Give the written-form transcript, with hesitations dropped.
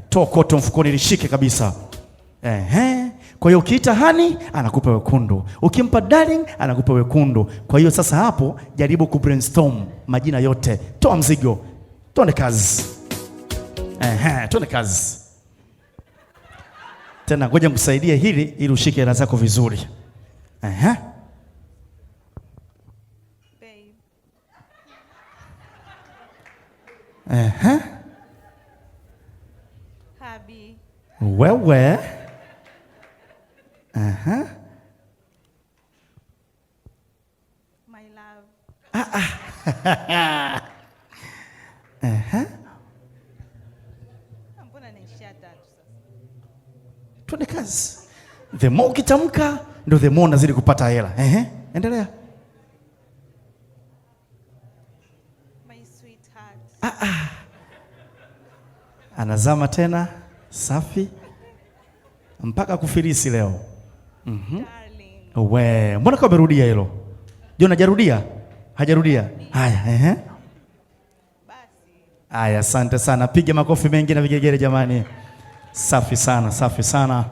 Toa koto mfukoni lishike kabisa. Ehe. Kwa hiyo ukiita honey anakupa wekundu, ukimpa darling anakupa wekundu. Kwa hiyo sasa hapo jaribu ku brainstorm majina yote, toa mzigo, tuone kazi. Ehe, tuone kazi tena. Ngoja nikusaidie hili ili ushike hela zako vizuri. Ehe. Babe. Ehe. Hubby. Wewe. Ehe. My love. Ehe. Mbona naishia tatu sasa? Twende kazi. The more ukitamka ndio the more unazidi kupata hela. Ehe, endelea. My sweetheart. Anazama tena, safi mpaka kufilisi leo. Darling. We, mbona kama umerudia hilo? John hajarudia? Hajarudia? Haya, ehe. Basi. Haya, asante sana. Piga makofi mengi na vigelegele jamani. Safi sana, safi sana.